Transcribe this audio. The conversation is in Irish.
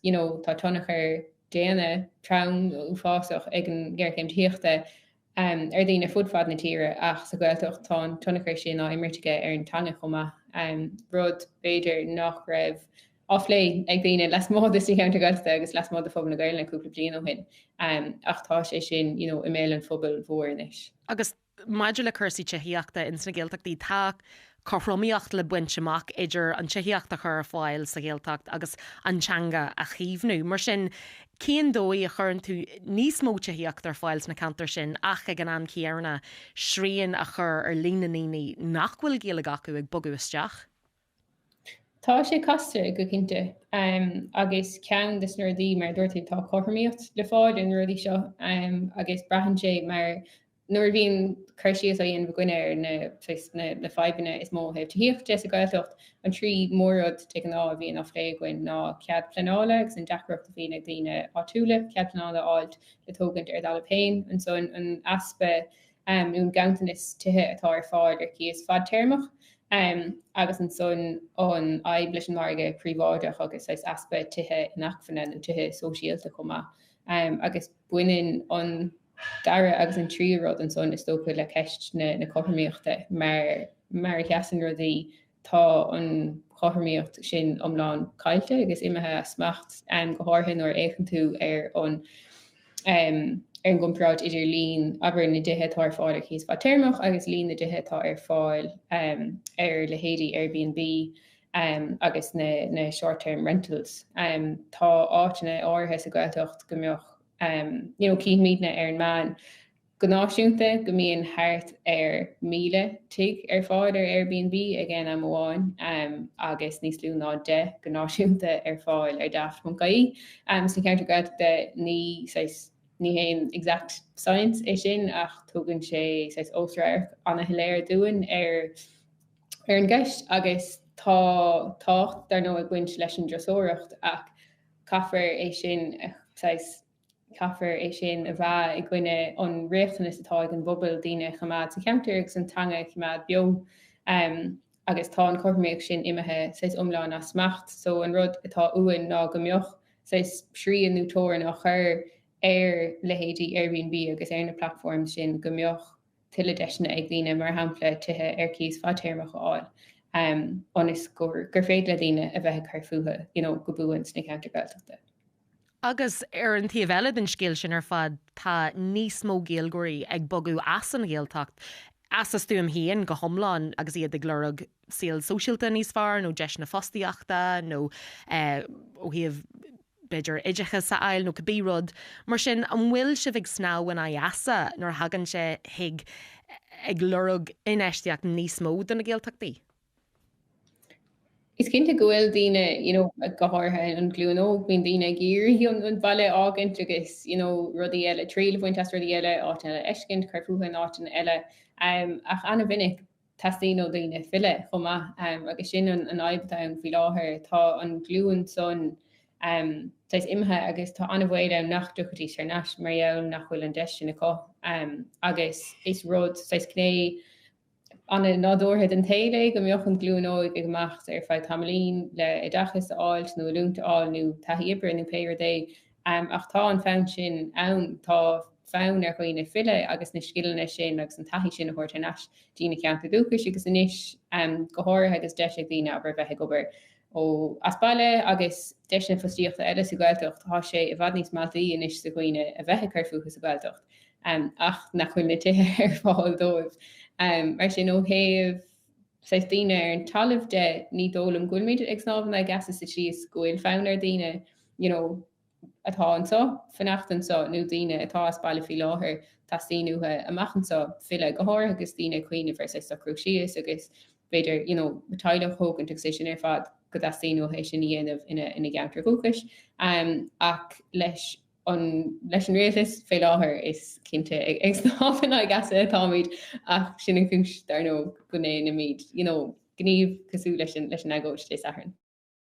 you know, tá tionchar daonna trom uafásach ag an ngéarchéim tithíochta ar dhaoine fud fad na tíre ach sa Ghaeltacht tá an tionchar sin á imirt aige ar an teanga chomh maith, rud b'fhéidir nach raibh á phlé ag daoine lasmuigh de na ceantair Ghaeltachta agus lasmuigh de phobal na Gaelainne cúpla bliain ó shin. Ach tá sé sin you know i mbéal an phobail mhóir anois. Agus maidir le cúrsaí tithíochta ins na Gaeltachtaí, tá cothromaíocht le baint amach idir an tithíocht a chur ar fáil sa Ghaeltacht agus an teanga a chaomhnú. Mar sin, cén dóigh a chuireann tú níos mó tithíochta ar fáil sna ceantair sin ach ag an am céanna srian a chur ar líon na ndaoine nach bhfuil Gaeilge acu ag bogadh isteach? Tá sé casta go cinnte agus ceann de na rudaí, mar a dúirt tú, tá cothromaíocht le fáil ar na rudaí seo agus braitheann sé mar nuair a bhíonn cur síos á dhéanamh againne ar na saghas na fadhbanna is mó ó thaobh tithíochta de sa Ghaeltacht, an trí mhór-rud de ghnáth a bhíonn á phlé againn ná cead pleanála agus an deacracht a bhíonn ag daoine áitiúla cead pleanála a fháilt le tógaint ar a dtalamh féin, ansan an easpa nó an ganntanas tithe atá ar fáil ar cíos fadtéarmach, agus ansan an fhadhb leis an margadh príobháideach agus saghas easpa tithe inacmhainne nó tithe sóisialta chomh maith. Agus baineann an dara agus an tríú rud ansan is dócha le ceist na cothromaíochta mar mar a sheasann rudaí tá an chothromaíocht sin iomlán caillte agus imithe as smacht, go háirithe nuair a fhéachann tú ar an ar an gcomparáid idir líon, abair, na dtithe atá ar fáil ar chíos fadtéarmach agus líon na dtithe atá ar fáil ar leithéidí Airbnb agus na na short-term rentals. Tá áiteanna áirithe sa Ghaeltacht go mbeadh, you know, cífimidne ar an meán, Go náisiúnta, go mbíonn thart ar 1,000 tigh ar fáil ar Airbnb ag aon am amháin agus níos lú ná 10 go náisiúnta ar fáil ar Daft.ie. Sna ceantair Ghaeltachta, ní saghas, ní haon exact science é sin ach tugann sé saghas osradharc ana-shoiléir dúinn ar ar an gceist agus tá tábhacht dar ndóigh ag baint leis an dturasóireacht ach caithfear é sin a saghas Caithfear é sin a mheá i gcoinne an riachtanas atá ag an bpobal daoine a choimeád sa cheantar agus an teanga a choimeád beo. Agus tá an chothromaíocht sin imithe saghas iomlán as smacht. So an rud atá uainn ná go mbeadh saghas srian nó teorainn á chur ar leithéidí Airbnb agus ar na platforms sin go mbeadh tuilleadh deiseanna ag daoine, mar shampla, tithe ar cíos fadtéarmach a fháil ionas gur féidir le daoine a bheith ag cur fúthu you know go buan sna ceantair Ghaeltachta. Agus ar an taobh eile den scéal sin ar fad, tá níos mó Gaeilgeoirí ag bogadh as an Ghaeltacht, as a stuaim féin go hiomlán, agus iad ag lorg saol sóisialta níos fearr nó deiseanna fostaíochta nó ó thaobh, b'fhéidir, oideachas a fháil nó cibé rud. Mar sin, an bhfuil sibh ag snámh in aghaidh easa nuair a thagann sé chuig ag lorg infheistíocht níos mó do na Gaeltachtaí? Is cinnte go bhfuil daoine, you know, go háirithe an ghlúin óg, bíonn daoine ag iarraidh an, an baile a fhágaint agus, you know, rudaí eile, triail a bhaint as rudaí eile, áiteanna eile a fheiscint, cur fúthu in áiteanna eile. Um, ach an-mhinic teastaíonn ó daoine filleadh chomh maith um, agus sin an, an fhadhb atá ann faoi láthair. Tá an glúin san um, saghas imithe agus tá an-bhaol ann nach dtiocfaidís thar n-ais mar gheall nach bhfuil an deis sin acu. Um, agus is rud saghas gné an-nádúrtha den tsaol é go mbeadh an ghlúin óg ag imeacht ar feadh tamaillín le oideachas a fháilt nó oiliúint a fháil nó taithí oibre nó pé rud é. Ach tá an fonn sin ann, tá fonn ar dhaoine filleadh agus na scileanna sin agus an taithí sin a thabhairt thar n-ais dtí na ceantair dúchais agus anois go háirithe agus deis ag daoine abair bheith ag obair ó as baile agus deiseanna fostaíochta eile sa Ghaeltacht, tá sé i bhfad níos mealltaí anois do dhaoine a bheith ag cur fúthu sa Ghaeltacht. ach nach bhfuil na tithe ar fáil dóibh. Mar sin, ó thaobh saghas daoine ar an talamh de, ní dóigh liom go bhfuilimid ag snámh in aghaidh easa sa tslí is go bhfuil fonn ar dhaoine you know, atá anseo fanacht anseo nó daoine atá as baile faoi láthair, teastaíonn uathu amach anseo filleadh, go háirithe agus daoine ag cuimhneamh ar saghas socrú síos agus b'fhéidir you know, teaghlach a thógaint agus é sin ar fad go dteastaíonn uathu é sin a dhéanamh ina, ina gceantar dhúchais. Ach leis an leis an rialtas fé láthair is cinnte ag snámh in aghaidh easa atáimid ach sin an chúis dar ndóigh go ndéanaimid you know, gníomh cosúil leis an leis an agóid Dé Sathairn.